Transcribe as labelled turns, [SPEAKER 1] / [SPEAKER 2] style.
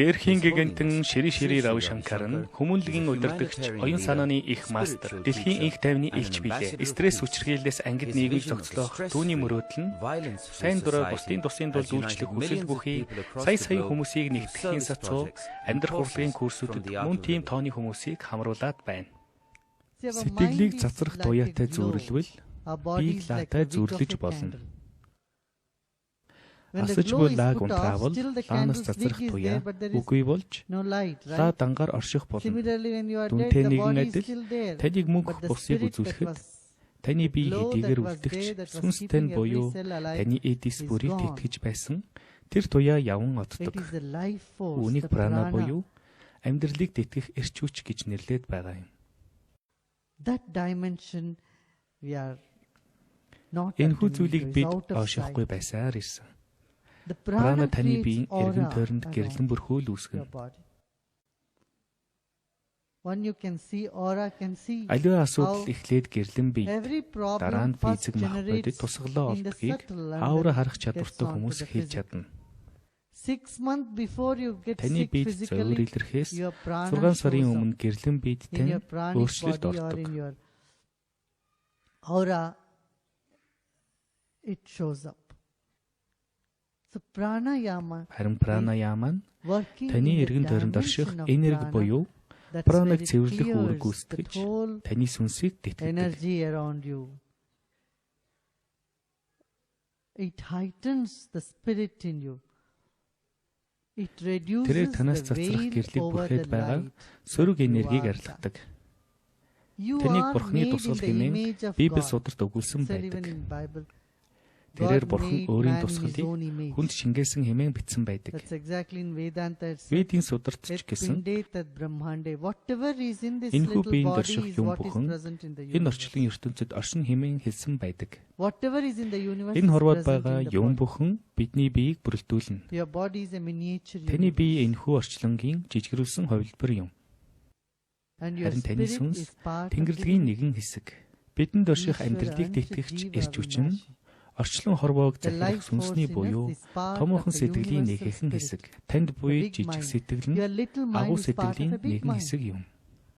[SPEAKER 1] Дээрхийн
[SPEAKER 2] His
[SPEAKER 1] гэгэнтэн
[SPEAKER 2] Holiness
[SPEAKER 1] Шри Шри
[SPEAKER 2] Sri Sri
[SPEAKER 1] Рави
[SPEAKER 2] Ravi
[SPEAKER 1] Шанкар нь
[SPEAKER 2] Shankar
[SPEAKER 1] хүмүүнлэгийн
[SPEAKER 2] is a
[SPEAKER 1] удирдагч,
[SPEAKER 2] humanitarian
[SPEAKER 1] оюун
[SPEAKER 2] leader,
[SPEAKER 1] санааны их мастер,
[SPEAKER 2] spiritual
[SPEAKER 1] дэлхийн
[SPEAKER 2] teacher,
[SPEAKER 1] инх тайвны
[SPEAKER 2] and an
[SPEAKER 1] элч билээ.
[SPEAKER 2] ambassador of
[SPEAKER 1] Стресс
[SPEAKER 2] peace.
[SPEAKER 1] хүчирхийллээс ангид
[SPEAKER 2] His
[SPEAKER 1] нийгмийг
[SPEAKER 2] vision of a
[SPEAKER 1] зохицлох түүний
[SPEAKER 2] stress-free,
[SPEAKER 1] мөрөөдөл нь
[SPEAKER 2] violence-free
[SPEAKER 1] сайн дураар
[SPEAKER 2] society
[SPEAKER 1] бусдын тусын
[SPEAKER 2] has
[SPEAKER 1] тулд
[SPEAKER 2] united
[SPEAKER 1] үйлчлэх хүсэл
[SPEAKER 2] millions of
[SPEAKER 1] бүхий
[SPEAKER 2] people across
[SPEAKER 1] сая
[SPEAKER 2] the
[SPEAKER 1] сая
[SPEAKER 2] globe
[SPEAKER 1] хүмүүсийг
[SPEAKER 2] through
[SPEAKER 1] нэгтгэхийн
[SPEAKER 2] service
[SPEAKER 1] сацуу
[SPEAKER 2] projects and
[SPEAKER 1] амьдрах урлагийн
[SPEAKER 2] courses from
[SPEAKER 1] курсүүдэд
[SPEAKER 2] the art
[SPEAKER 1] мөн
[SPEAKER 2] of
[SPEAKER 1] тийм
[SPEAKER 2] living.
[SPEAKER 1] тооны хүмүүсийг хамруулад байна.
[SPEAKER 3] See, our mind
[SPEAKER 4] Сэтгэлийг
[SPEAKER 3] is
[SPEAKER 4] цацрах
[SPEAKER 3] like a
[SPEAKER 4] туяатай
[SPEAKER 3] glow.
[SPEAKER 4] зүйрлвэл
[SPEAKER 3] Our body
[SPEAKER 4] биеийг
[SPEAKER 3] is like
[SPEAKER 4] лаатай
[SPEAKER 3] a wick of
[SPEAKER 4] зүйрлэж
[SPEAKER 3] a
[SPEAKER 4] болно.
[SPEAKER 3] candle. When the
[SPEAKER 4] Асаж
[SPEAKER 3] glow
[SPEAKER 4] буй
[SPEAKER 3] is
[SPEAKER 4] лааг
[SPEAKER 3] put off,
[SPEAKER 4] унтраавал
[SPEAKER 3] still the
[SPEAKER 4] лаанаас
[SPEAKER 3] candle's wick
[SPEAKER 4] цацрах
[SPEAKER 3] is
[SPEAKER 4] туяа
[SPEAKER 3] there, but there is
[SPEAKER 4] үгүй болж
[SPEAKER 3] no light,
[SPEAKER 4] лаа
[SPEAKER 3] right?
[SPEAKER 4] дангаар орших болно.
[SPEAKER 3] Similarly, when you are dead,
[SPEAKER 4] Дүнтэй
[SPEAKER 3] the
[SPEAKER 4] нэгэн
[SPEAKER 3] body is
[SPEAKER 4] адил
[SPEAKER 3] still there,
[SPEAKER 4] таныг мөнх
[SPEAKER 3] but the
[SPEAKER 4] бусыг
[SPEAKER 3] spirit that
[SPEAKER 4] үзүүлэхэд
[SPEAKER 3] was
[SPEAKER 4] таны
[SPEAKER 3] the
[SPEAKER 4] бие
[SPEAKER 3] glow that
[SPEAKER 4] хэдийгээр
[SPEAKER 3] was
[SPEAKER 4] үлдэгч
[SPEAKER 3] there, that was
[SPEAKER 4] сүнс тань
[SPEAKER 3] keeping every
[SPEAKER 4] буюу
[SPEAKER 3] cell alive,
[SPEAKER 4] таны эдис
[SPEAKER 3] is
[SPEAKER 4] бүрийг
[SPEAKER 3] gone.
[SPEAKER 4] тэтгэж байсан тэр туяа яван
[SPEAKER 3] It
[SPEAKER 4] оддог.
[SPEAKER 3] is the life force,
[SPEAKER 4] Үүнийг
[SPEAKER 3] the
[SPEAKER 4] прана
[SPEAKER 3] prana.
[SPEAKER 4] буюу амьдралыг тэтгэх эрч хүч гэж нэрлээд байгаа юм.
[SPEAKER 3] That dimension we are not
[SPEAKER 4] Энэхүү
[SPEAKER 3] attending
[SPEAKER 4] зүйлийг
[SPEAKER 3] to, is
[SPEAKER 4] бид
[SPEAKER 3] out of
[SPEAKER 4] оошихгүй
[SPEAKER 3] sight.
[SPEAKER 4] байсаар ирсэн.
[SPEAKER 3] The
[SPEAKER 4] Прана
[SPEAKER 3] prana
[SPEAKER 4] таны
[SPEAKER 3] creates
[SPEAKER 4] биеийн эргэн
[SPEAKER 3] aura
[SPEAKER 4] тойронд гэрлэн
[SPEAKER 3] around
[SPEAKER 4] бүрхүүл
[SPEAKER 3] your
[SPEAKER 4] үүсгэнэ.
[SPEAKER 3] body. One you can see, aura can see
[SPEAKER 4] Аливаа асуудал
[SPEAKER 3] how
[SPEAKER 4] эхлээд гэрлэн бие
[SPEAKER 3] every
[SPEAKER 4] дараа
[SPEAKER 3] problem
[SPEAKER 4] нь
[SPEAKER 3] first
[SPEAKER 4] физик мах бодит
[SPEAKER 3] generates
[SPEAKER 4] тусгалаа
[SPEAKER 3] in the
[SPEAKER 4] олдгийг
[SPEAKER 3] subtle and
[SPEAKER 4] аура
[SPEAKER 3] then
[SPEAKER 4] харах
[SPEAKER 3] gets
[SPEAKER 4] чадвартай
[SPEAKER 3] onto
[SPEAKER 4] хүмүүс
[SPEAKER 3] the
[SPEAKER 4] хэлж
[SPEAKER 3] physical.
[SPEAKER 4] чадна.
[SPEAKER 3] 6 months before you get
[SPEAKER 4] Таны
[SPEAKER 3] sick
[SPEAKER 4] биед зовир
[SPEAKER 3] physically,
[SPEAKER 4] илэрхээс
[SPEAKER 3] your prana
[SPEAKER 4] 6 сарын
[SPEAKER 3] shows up
[SPEAKER 4] өмнө гэрлэн биед
[SPEAKER 3] in
[SPEAKER 4] тань
[SPEAKER 3] your pranic
[SPEAKER 4] өөрчлөлт
[SPEAKER 3] body or
[SPEAKER 4] ордог.
[SPEAKER 3] in your aura, it shows up. So pranayama
[SPEAKER 4] Харин
[SPEAKER 3] is
[SPEAKER 4] пранаяма нь
[SPEAKER 3] working
[SPEAKER 4] таны
[SPEAKER 3] in the
[SPEAKER 4] эргэн тойронд орших
[SPEAKER 3] dimension of
[SPEAKER 4] энерги
[SPEAKER 3] prana,
[SPEAKER 4] буюу
[SPEAKER 3] that's
[SPEAKER 4] пранаг
[SPEAKER 3] where it
[SPEAKER 4] цэвэрлэх үүрэг
[SPEAKER 3] clears the
[SPEAKER 4] гүйцэтгэж
[SPEAKER 3] whole
[SPEAKER 4] таны сүнсийг тэтгэдэг.
[SPEAKER 3] energy around you. It heightens the spirit in you. It
[SPEAKER 4] Тэрээр
[SPEAKER 3] reduces
[SPEAKER 4] танаас
[SPEAKER 3] the
[SPEAKER 4] цацрах
[SPEAKER 3] veil
[SPEAKER 4] гэрлийг
[SPEAKER 3] over
[SPEAKER 4] бүрхээд
[SPEAKER 3] the
[SPEAKER 4] байгаа
[SPEAKER 3] light
[SPEAKER 4] сөрөг
[SPEAKER 3] that you
[SPEAKER 4] энергийг
[SPEAKER 3] are.
[SPEAKER 4] арилгадаг.
[SPEAKER 3] You
[SPEAKER 4] Таныг
[SPEAKER 3] are
[SPEAKER 4] Бурхны
[SPEAKER 3] made in
[SPEAKER 4] тусгал
[SPEAKER 3] the
[SPEAKER 4] хэмээн
[SPEAKER 3] image of
[SPEAKER 4] Библи
[SPEAKER 3] God.
[SPEAKER 4] сударт өгүүлсэн
[SPEAKER 3] Said even
[SPEAKER 4] байдаг.
[SPEAKER 3] in Bible,
[SPEAKER 4] Тэрээр
[SPEAKER 3] God
[SPEAKER 4] Бурхан
[SPEAKER 3] made
[SPEAKER 4] өөрийн
[SPEAKER 3] man in his
[SPEAKER 4] тусгалыг
[SPEAKER 3] own image.
[SPEAKER 4] хүнд шингээсэн хэмээн бичсэн байдаг.
[SPEAKER 3] That's exactly in Vedanta it said.
[SPEAKER 4] Ведийн сударт ч
[SPEAKER 3] Yat
[SPEAKER 4] гэсэн
[SPEAKER 3] pinde tad brahmande. Whatever is in this
[SPEAKER 4] энэхүү
[SPEAKER 3] little
[SPEAKER 4] биеинд
[SPEAKER 3] body
[SPEAKER 4] орших
[SPEAKER 3] is
[SPEAKER 4] юм
[SPEAKER 3] what is
[SPEAKER 4] бүхэн
[SPEAKER 3] present in the
[SPEAKER 4] энэ
[SPEAKER 3] universe.
[SPEAKER 4] орчлон ертөнцид оршин хэмээн хэлсэн байдаг.
[SPEAKER 3] Whatever is in the universe
[SPEAKER 4] Энэ
[SPEAKER 3] is
[SPEAKER 4] хорвоод
[SPEAKER 3] present
[SPEAKER 4] байгаа
[SPEAKER 3] in the
[SPEAKER 4] юм
[SPEAKER 3] body.
[SPEAKER 4] бүхэн бидний биеийг бүрэлдүүлнэ.
[SPEAKER 3] Your body is a miniature
[SPEAKER 4] Таны бие
[SPEAKER 3] universe.
[SPEAKER 4] энэхүү орчлонгийн жижигрүүлсэн хувилбар юм.
[SPEAKER 3] And your
[SPEAKER 4] Харин таны
[SPEAKER 3] spirit
[SPEAKER 4] сүнс
[SPEAKER 3] is part of
[SPEAKER 4] Тэнгэрлэгийн
[SPEAKER 3] divinity.
[SPEAKER 4] нэгэн хэсэг. Бидэнд орших
[SPEAKER 3] Ishvara
[SPEAKER 4] амьдралыг
[SPEAKER 3] Ansha
[SPEAKER 4] тэтгэгч
[SPEAKER 3] Jiva
[SPEAKER 4] эрч хүч нь
[SPEAKER 3] Avinashi.
[SPEAKER 4] орчлон хорвоог
[SPEAKER 3] The
[SPEAKER 4] захирах
[SPEAKER 3] life force
[SPEAKER 4] сүнсний
[SPEAKER 3] in us
[SPEAKER 4] буюу
[SPEAKER 3] is part of
[SPEAKER 4] томоохон
[SPEAKER 3] the
[SPEAKER 4] сэтгэлийн
[SPEAKER 3] universal
[SPEAKER 4] нэгэн
[SPEAKER 3] spirit,
[SPEAKER 4] хэсэг. Танд
[SPEAKER 3] the
[SPEAKER 4] буй
[SPEAKER 3] big
[SPEAKER 4] жижиг
[SPEAKER 3] mind.
[SPEAKER 4] сэтгэл нь
[SPEAKER 3] Your little mind
[SPEAKER 4] агуу
[SPEAKER 3] is part of
[SPEAKER 4] сэтгэлийн
[SPEAKER 3] a big
[SPEAKER 4] нэгэн
[SPEAKER 3] mind.
[SPEAKER 4] хэсэг юм.